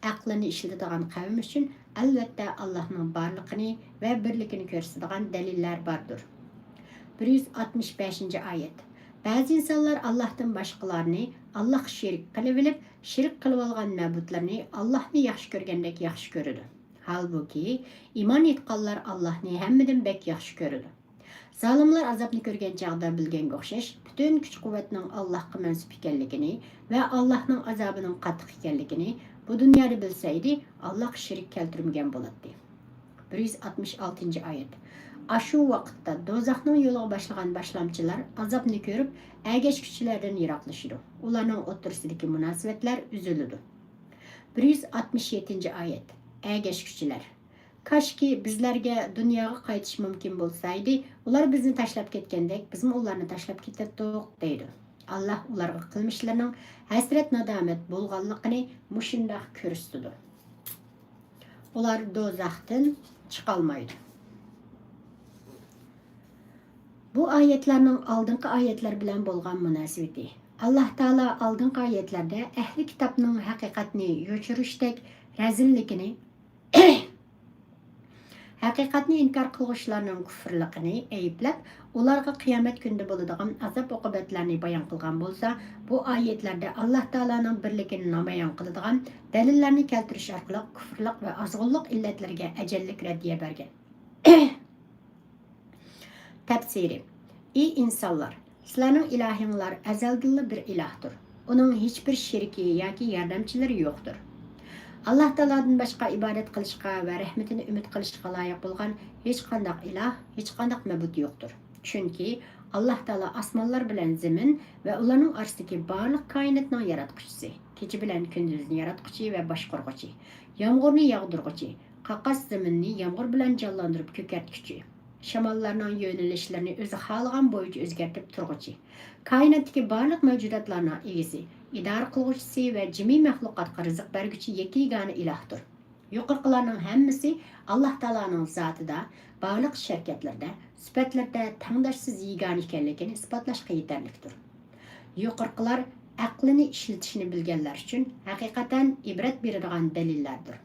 ئەقلىنى ئىشلىتىدىغان قەۋم ئۈچۈن ئەلۋەتتە ئاللاھنىڭ بارلىقىنى ۋە بىرلىكىنى كۆرسىتىدىغان دەلىللەر باردۇر. بىر يۈز ئاتمىش بەشىنچى ئايەت. بەزى ئىنسانلار ئاللاھتىن باشقىلارنى ئاللاھقا شېرىك قىلىۋېلىپ، شېرىك قىلىۋالغان مەبۇدلىرىنى ئاللاھنى ياخشى كۆرگەندەك ياخشى كۆرىدۇ. ھالبۇكى، ئىمان ئېيتقانلار ئاللاھنى ھەممىدىن بەك ياخشى كۆرىدۇ. زالىملار ئازابنى كۆرگەن چاغدا بىلگەنگە ئوخشاش، پۈتۈن كۈچ-قۇۋۋەتنىڭ ئاللاھقا مەنسۇپ ئىكەنلىكىنى ۋە ئاللاھنىڭ ئازابىنىڭ قاتتىق ئىكەنلىكىنى بۇ دۇنيادا بىلسەيدى، ئاللاھقا شېرىك كەلتۈرمىگەن بولاتتى. بىر يۈز ئاتمىش ئالتىنچى ئايەت. ئاشۇ ۋاقىتتا دوزاخنىڭ يولىغا باشلىغان باشلامچىلار ئازابنى كۆرۈپ، ئەگەشكۈچىلەردىن يىراقلىشىدۇ. ئۇلارنىڭ ئوتتۇرىسىدىكى مۇناسىۋەتلەر ئۈزۈلىدۇ. بىر يۈز ئاتمىش يەتتىنچى ئايەت. ئەگەشكۈچىلەر. كاشكى بىزلەرگە دۇنياغا قايتىش مۇمكىن بولسايدى، ئۇلار بىزنى تاشلاپ كەتكەندەك، بىزمۇ ئۇلارنى تاشلاپ كېتەتتۇق، دەيدۇ. ئاللاھ ئۇلارغا قىلمىشلىرىنىڭ ھەسرەت-نادامەت بولغانلىقىنى مۇشۇنداق كۆرسىتىدۇ. ئۇلار دوزاختىن چىقالمايدۇ. بۇ ئايەتلەرنىڭ ئالدىنقى ئايەتلەر بىلەن بولغان مۇناسىۋىتى. ئاللاھ تائالا ئالدىنقى ئايەتلەردە ئەھلى كىتابنىڭ ھەقىقەتنى يوشۇرۇشتەك رەزىللىكىنى، ھەقىقەتنى ئىنكار قىلغۇچىلارنىڭ كۇفرلۇقىنى ئەيىبلەپ، ئۇلارغا قىيامەت كۈنىدە بولىدىغان ئازاب-ئوقۇبەتلەرنى بايان قىلغان بولسا، بۇ ئايەتلەردە ئاللاھ تائالانىڭ بىرلىكىنى نامايان قىلىدىغان دەلىللەرنى كەلتۈرۈش ئارقىلىق كۇفرلۇق ۋە ئازغۇنلۇق ئىللەتلىرىگە ئەجەللىك رەددىيە بەرگەن. تەپسىرى. ئى ئىنسانلار! سىلەرنىڭ ئىلاھىڭلار ئەزەلدىنلا بىر ئىلاھتۇر. ئۇنىڭ ھېچبىر شېرىكى ياكى ياردەمچىلىرى يوقتۇر. ئاللاھ تائالادىن باشقا ئىبادەت قىلىشقا ۋە رەھمىتىنى ئۈمىد قىلىشقا لايىق بولغان ھېچقانداق ئىلاھ، ھېچقانداق مەبۇد يوقتۇر. چۈنكى ئاللاھ تائالا ئاسمانلار بىلەن زېمىن ۋە ئۇلارنىڭ ئارىسىدىكى بارلىق كائىناتنىڭ ياراتقۇچىسى، كېچە بىلەن كۈندۈزنى ياراتقۇچى ۋە باشقۇرغۇچى، يامغۇرنى ياغدۇرغۇچى، قاقاس زېمىننى يامغۇر بىلەن جانلاندۇرۇپ كۆكەرتكۈچى، شاماللارنىڭ يۆنىلىشلىرىنى ئۆزى خالىغان بويىچە ئۆزگەرتىپ تۇرغۇچى، كائىناتتىكى بارلىق مەۋجۇداتلارنىڭ ئىگىسى، ئىدارە قىلغۇچىسى ۋە جىمى مەخلۇقاتقا رىزىق بەرگۈچى يەككە يېگانە ئىلاھتۇر. يۇقىرىقىلارنىڭ ھەممىسى ئاللاھ تائالانىڭ زاتىدا، بارلىق ئىش-ھەرىكەتلىرىدە، سۈپەتلىرىدە تەڭداشسىز يېگانە ئىكەنلىكىنى ئىسپاتلاشقا يېتەرلىكتۇر. يۇقىرىقىلار ئەقلىنى ئىشلىتىشنى بىلگەنلەر ئۈچۈن ھەقىقەتەن ئىبرەت بېرىدىغان دەلىللەردۇر.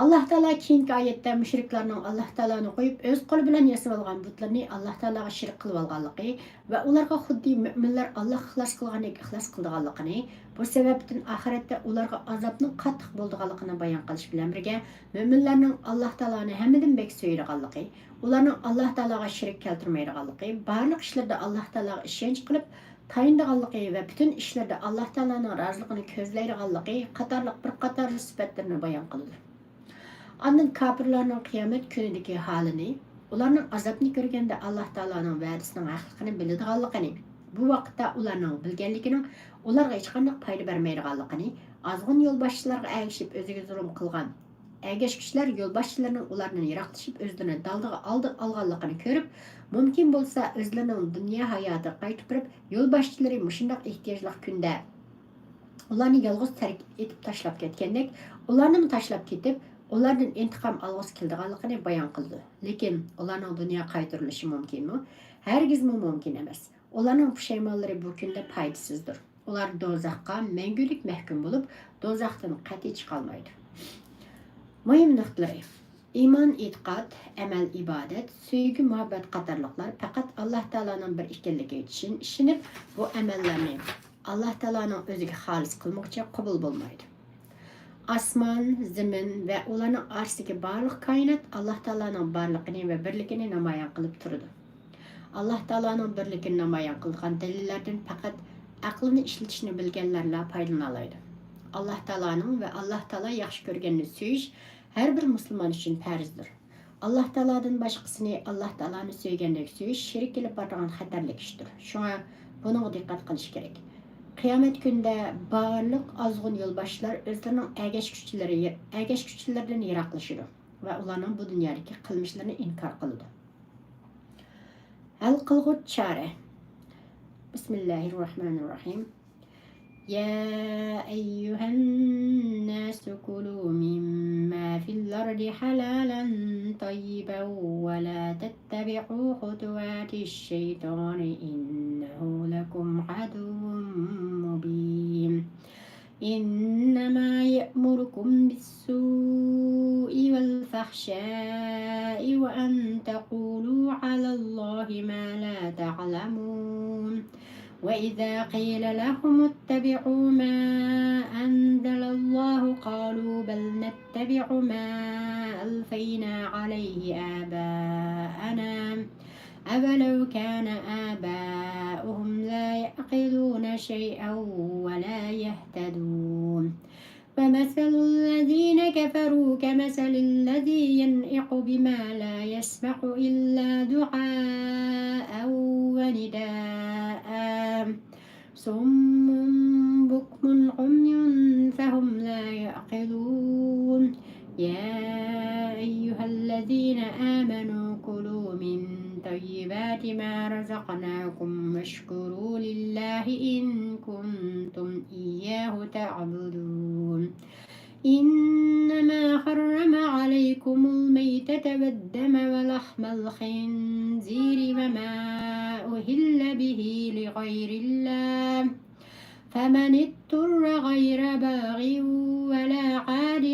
ئاللاھ تائالا كېيىنكى ئايەتتە مۇشرىكلارنىڭ ئاللاھ تائالانى قويۇپ، ئۆز قولى بىلەن ياسىۋالغان بۇتلىرىنى ئاللاھ تائالاغا شېرىك قىلىۋالغانلىقى ۋە ئۇلارغا خۇددى مۆمىنلەر ئاللاھقا ئىخلاس قىلغاندەك ئىخلاس قىلىدىغانلىقىنى، بۇ سەۋەبتىن ئاخىرەتتە ئۇلارغا ئازابنىڭ قاتتىق بولىدىغانلىقىنى بايان قىلىش بىلەن بىرگە، مۆمىنلەرنىڭ ئاللاھ تائالانى ھەممىدىن بەك سۆيىدىغانلىقى، ئۇلارنىڭ ئاللاھ تائالاغا شېرىك كەلتۈرمەيدىغانلىقى، بارلىق ئىشلىرىدا ئاللاھ تائالاغا ئىشەنچ قىلىپ، تايىنىدىغانلىقى ۋە پۈتۈن ئىشلىرىدا ئاللاھ تائالانىڭ رازىلىقىنى كۆزلەيدىغانلىقى قاتارلىق بىر قاتار سۈپەتلىرىنى بايان قىلىدۇ. ئاندىن كاپىرلارنىڭ قىيامەت كۈنىدىكى ھالىنى، ئۇلارنىڭ ئازابنى كۆرگەندە ئاللاھ تائالانىڭ ۋەدىسىنىڭ ھەقلىقىنى بىلىدىغانلىقىنى، بۇ ۋاقىتتا ئۇلارنىڭ بىلگەنلىكىنىڭ ئۇلارغا ھېچقانداق پايدا بەرمەيدىغانلىقىنى، ئازغۇن يولباشچىلارغا ئەگىشىپ ئۆزىگە زۇلۇم قىلغان ئەگەشكۈچىلەر يولباشچىلىرىنىڭ ئۇلاردىن يىراقلىشىپ ئۆزلىرىنى دالدىغا ئالدى ئالغانلىقىنى كۆرۈپ، مۇمكىن بولسا ئۆزلىرىنىڭ دۇنيا ھاياتىغا قايتىپ بېرىپ، يولباشچىلىرى مۇشۇنداق ئېھتىياجلىق كۈندە ئۇلارنى يالغۇز تەرك ئېتىپ تاشلاپ كەتكەندەك، ئۇلارنىمۇ تاشلاپ كېتىپ، ئۇلاردىن ئىنتىقام ئالغۇسى كېلىدىغانلىقىنى بايان قىلىدۇ. لېكىن ئۇلارنىڭ دۇنياغا قايتۇرۇلۇشى مۇمكىنمۇ؟ ھەرگىزمۇ مۇمكىن ئەمەس. ئۇلارنىڭ پۇشايمانلىرى بۇ كۈندە پايدىسىزدۇر. ئۇلار دوزاخقا مەڭگۈلۈك مەھكۇم بولۇپ، دوزاختىن قەتئىي چىقالمايدۇ. مۇھىم نۇقتىلىرى: ئىمان، ئېتىقاد، ئەمەل، ئىبادەت، سۆيگۈ، مۇھەببەت قاتارلىقلار پەقەت ئاللاھ تائالانىڭ بىر ئىكەنلىكىگە چىشىن-، ئىشىنىپ، بۇ ئەمەللەرنى ئاللاھ تائالانىڭ ئۆزىگە خالىس قىلمىغۇچە قوبۇل بولمايدۇ. ئاسمان، زېمىن ۋە ئۇلارنىڭ ئارىسىدىكى بارلىق كائىنات ئاللاھ تائالانىڭ بارلىقىنى ۋە بىرلىكىنى نامايان قىلىپ تۇرىدۇ. ئاللاھ تائالانىڭ بىرلىكىنى نامايان قىلىدىغان دەلىللەردىن پەقەت ئەقلىنى ئىشلىتىشنى بىلگەنلەرلا پايدىلىنالايدۇ. ئاللاھ تائالانىڭ ۋە ئاللاھ تائالا ياخشى كۆرگەننى سۆيۈش ھەر بىر مۇسۇلمان ئۈچۈن پەرزدۇر. ئاللاھ تائالادىن باشقىسىنى ئاللاھ تائالانى سۆيگەندەك سۆيۈش شېرىك ئېلىپ بارىدىغان خەتەرلىك ئىشتۇر. شۇڭا بۇنىڭغا دىققەت قىلىش كېرەك. قىيامەت كۈنىدە بارلىق ئازغۇن يولباشچىلار ئۆزلىرىنىڭ ئەگەشكۈچىلىرى، ئەگەشكۈچىلىرىدىن يىراقلىشىدۇ ۋە ئۇلارنىڭ بۇ دۇنيادىكى قىلمىشلىرىنى ئىنكار قىلىدۇ. ھەل قىلغۇچ چارە. بىسمىللاھىررەھمانىررەھىم. يا أيها الناس كلوا مما في الأرض حلالا طيبا ولا تتبعوا خطوات الشيطان إنه لكم عدو مبين. إنما يأمركم بالسوء والفحشاء وأن تقولوا على الله ما لا تعلمون. وإذا قيل لهم اتبعوا ما أنزل الله قالوا بل نتبع ما ألفينا عليه آباءنا أولو كان آباؤهم لا يعقلون شيئا ولا يهتدون. ومثل الذين كفروا كمثل الذي ينعق بما لا يسمع إلا دعاء ونداء. صم بكم عمي فهم لا يعقلون. يا أيها الذين آمنوا كلوا من طيبات ما رزقناكم واشكروا لله إن كنتم إياه تعبدون. إنما حرم عليكم الميتة والدم ولحم الخنزير وما أهل به لغير الله فمن اضطر غير باغ ولا عاد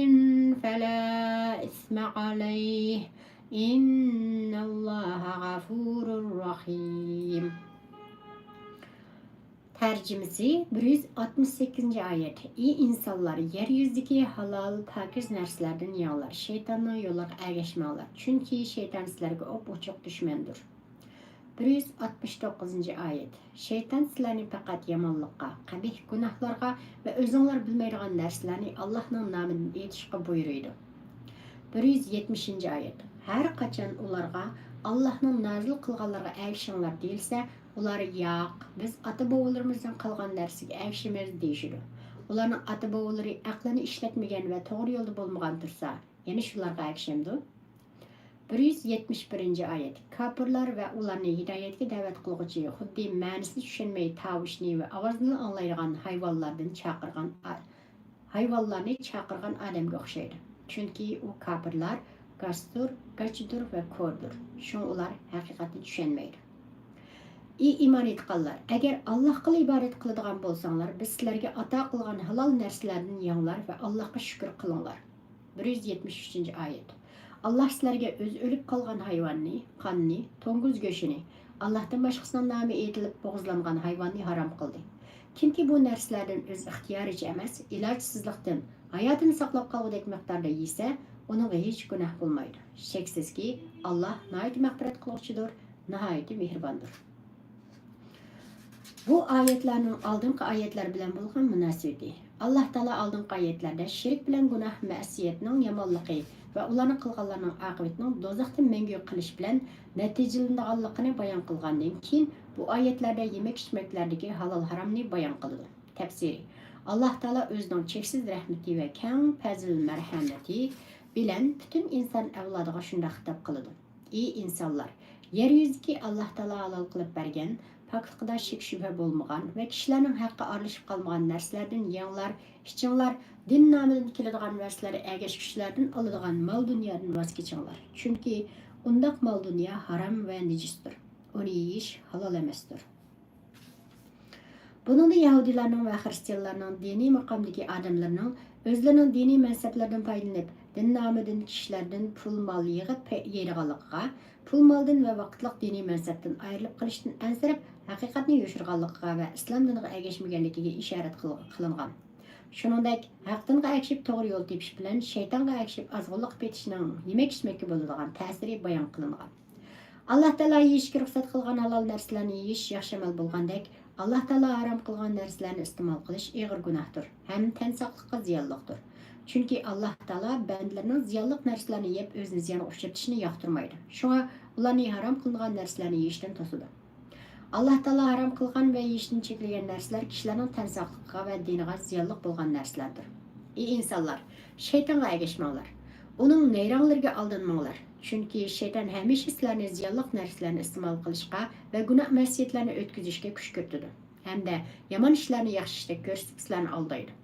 فلا إثم عليه إن الله غفور رحيم. تەرجىمىسى: بىر يۈز ئاتمىش سەككىزىنچى ئايەت. ئى ئىنسانلار، يەر يۈزىدىكى ھالال، پاكىز نەرسىلەردىن يەڭلار، شەيتاننىڭ يوللىرىغا ئەگەشمەڭلار، چۈنكى شەيتان سىلەرگە ئوپئوچۇق دۈشمەندۇر. بىر يۈز ئاتمىش توققۇزىنچى ئايەت. شەيتان سىلەرنى پەقەت يامانلىققا، قەبىھ گۇناھلارغا ۋە ئۆزۈڭلار بىلمەيدىغان نەرسىلەرنى ئاللاھنىڭ نامىدىن ئېيتىشقا بۇيرۇيدۇ. بىر يۈز يەتمىشىنچى ئايەت. ھەر قاچان ئۇلارغا ئاللاھنىڭ نازىل قىلغانلىرىغا ئەگىشىڭلار دېيىلسە، ئۇلار ياق، بىز ئاتا-بوۋىلىرىمىزدىن قالغان نەرسىگە ئەگىشىمىز دېيىشىدۇ. ئۇلارنىڭ ئاتا-بوۋىلىرى ئەقلىنى ئىشلەتمىگەن ۋە توغرا يولدا بولمىغان تۇرسا، يەنە شۇلارغا ئەگىشەمدۇ؟ بىر يۈز يەتمىش بىرىنچى ئايەت. كاپىرلار ۋە ئۇلارنى ھىدايەتكە دەۋەت قىلغۇچى خۇددى مەنىسىنى چۈشەنمەي تاۋۇشنى ۋە ئاۋازنىلا ئاڭلايدىغان ھايۋانلاردىن چاقىرغان ئا-، ھايۋانلارنى چاقىرغان ئادەمگە ئوخشايدۇ. چۈنكى ئۇ كاپىرلار گاستۇر، گاچىدۇر ۋە كوردۇر. شۇڭا ئۇلار ھەقىقەتنى چۈشەنمەيدۇ. ئى ئىمان ئېيتقانلار! ئەگەر ئاللاھقىلا ئىبادەت قىلىدىغان بولساڭلار، بىز سىلەرگە ئاتا قىلغان ھالال نەرسىلەردىن يەڭلار ۋە ئاللاھقا شۈكۈر قىلىڭلار. بىر يۈز يەتمىش ئۈچىنچى ئايەت. ئاللاھ سىلەرگە ئۆزى ئۆلۈپ قالغان ھايۋاننى، قاننى، توڭگۇز گۆشىنى، ئاللاھتىن باشقىسىنىڭ نامى ئېيتىلىپ بوغۇزلانغان ھايۋاننى ھارام قىلدى. كىمكى بۇ نەرسىلەردىن ئۆز ئىختىيارىچە ئەمەس، ئىلاجسىزلىقتىن ھاياتىنى ساقلاپ قالغۇدەك مىقداردا يېسە، ئۇنىڭغا ھېچ گۇناھ بولمايدۇ. شەكسىزكى، ئاللاھ ناھايىتى مەغپىرەت قىلغۇچىدۇر، ناھايىتى مېھرىباندۇر. بۇ ئايەتلەرنىڭ ئالدىنقى ئايەتلەر بىلەن بولغان مۇناسىۋىتى. ئاللاھ تائالا ئالدىنقى ئايەتلەردە شىرك بىلەن گۇناھ، مەسىيەتنىڭ يامانلىقى ۋە ئۇلارنى قىلغانلارنىڭ ئاقىۋىتىنىڭ دوزاختا مەڭگۈ قېلىش بىلەن نەتىجىلىنىدىغانلىقىنى بايان قىلغاندىن كېيىن، بۇ ئايەتلەردە يېمەك-ئىچمەكلەردىكى ھالال-ھارامنى بايان قىلىدۇ. تەپسىرى. ئاللاھ تائالا ئۆزىنىڭ چەكسىز رەھمىتى ۋە كەڭ پەزىل-مەرھەمىتى بىلەن پۈتۈن ئىنسان ئەۋلادىغا شۇنداق خىتاب قىلىدۇ. ئى ئىنسانلار! يەر يۈزىدىكى ئاللاھ تائالا ھالال قىلىپ بەرگەن، پاكلىقىدا شەك-شۈبھە بولمىغان ۋە كىشىلەرنىڭ ھەققە ئارىلىشىپ قالمىغان نەرسىلەردىن يەڭلار، ئىچىڭلار، دىن نامىدىن كېلىدىغان ۋەسلەر ئەگەشكۈچىلەردىن ئالىدىغان مال-دۇنيادىن ۋاز كېچىڭلار. چۈنكى ئۇنداق مال-دۇنيا ھارام ۋە نىجىستۇر. ئۇنى يېيىش ھالال ئەمەستۇر. بۇنىڭدا يەھۇدىيلارنىڭ ۋە خىرىستىيانلارنىڭ دىنىي مۇقامدىكى ئادەملىرىنىڭ ئۆزلىرىنىڭ دىنىي مەنسەپلىرىدىن پايدىلىنىپ، دىن نامىدىن كىشىلەردىن پۇل-مال يىغىپ پە-، يەيدىغانلىقىغا، پۇل-مالدىن ۋە ۋاقىتلىق دىنىي مەنسەپتىن ئايرىلىپ قېلىشتىن ئەنسىرەپ، ھەقىقەتنى يوشۇرغانلىقىغا ۋە ئىسلام دىنىغا ئەگەشمىگەنلىكىگە ئىشارەت قىل-، قىلىنغان. شۇنىڭدەك، ھەق دىنغا ئەگىشىپ توغرا يول تېپىش بىلەن شەيتانغا ئەگىشىپ ئازغۇنلۇققا پېتىشنىڭ يېمەك-ئىچمەككە بولىدىغان تەسىرى بايان قىلىنغان. ئاللاھ تائالا يېيىشكە رۇخسەت قىلغان ھالال نەرسىلەرنى يېيىش ياخشى ئەمەل بولغاندەك، ئاللاھ تائالا ھارام قىلغان نەرسىلەرنى ئىستېمال قىلىش ئېغىر گۇناھتۇر ھەم تەن ساقلىققا زىيانلىقتۇر. چۈنكى ئاللاھ تائالا بەندىلىرىنىڭ زىيانلىق نەرسىلەرنى يەپ ئۆزىنى زىيانغا ئۇچرىتىشىنى ياقتۇرمايدۇ. شۇڭا ئۇلارنى ھارام قىلىنغان نەرسىلەرنى يېيىشتىن توسىدۇ. ئاللاھ تائالا ھارام قىلغان ۋە يېيىشتىن چەكلىگەن نەرسىلەر كىشىلەرنىڭ تەن ساقلىقىغا ۋە دىنىغا زىيانلىق بولغان نەرسىلەردۇر. ئى ئىنسانلار! شەيتانغا ئەگەشمەڭلار. ئۇنىڭ نەيرەڭلىرىگە ئالدانماڭلار. چۈنكى شەيتان ھەمىشە سىلەرنى زىيانلىق نەرسىلەرنى ئىستېمال قىلىشقا ۋە گۇناھ-مەسىيەتلەرنى ئۆتكۈزۈشكە كۈشكۈرتىدۇ ھەمدە يامان ئىشلارنى ياخشى ئىشتەك كۆرسىتىپ سىلەرنى ئالدايدۇ.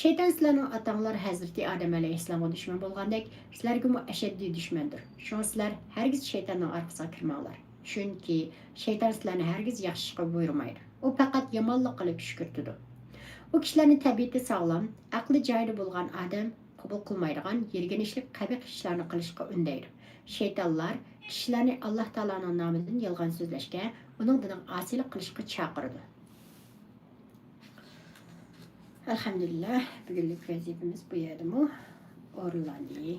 شەيتان سىلەرنىڭ ئاتاڭلار ھەزرىتى ئادەم ئەلەيھىسسالامغا دۈشمەن بولغاندەك، سىلەرگىمۇ ئەشەددىي دۈشمەندۇر. شۇڭا سىلەر ھەرگىز شەيتاننىڭ ئارقىسىغا كىرمەڭلار. چۈنكى شەيتان سىلەرنى ھەرگىز ياخشى ئىشقا بۇيرۇمايدۇ. ئۇ پەقەت يامانلىققىلا كۈشكۈرتىدۇ. ئۇ كىشىلەرنى تەبىئىتى ساغلام، ئەقلى جايىدا بولغان ئادەم قوبۇل قىلمايدىغان يىرگىنچلىك، قەبىھ ئىشلارنى قىلىشقا ئۈندەيدۇ. شەيتانلار كىشىلەرنى ئاللاھ تائالانىڭ نامىدىن يالغان سۆزلەشكە، ئۇنىڭ دىنىغا ئاسىيلىق قىلىشقا چاقىرىدۇ. ئەلھەمدۇلىللاھ، بۈگۈنلۈك ۋەزىپىمىز بۇ يەردىمۇ ئورۇنلاندى.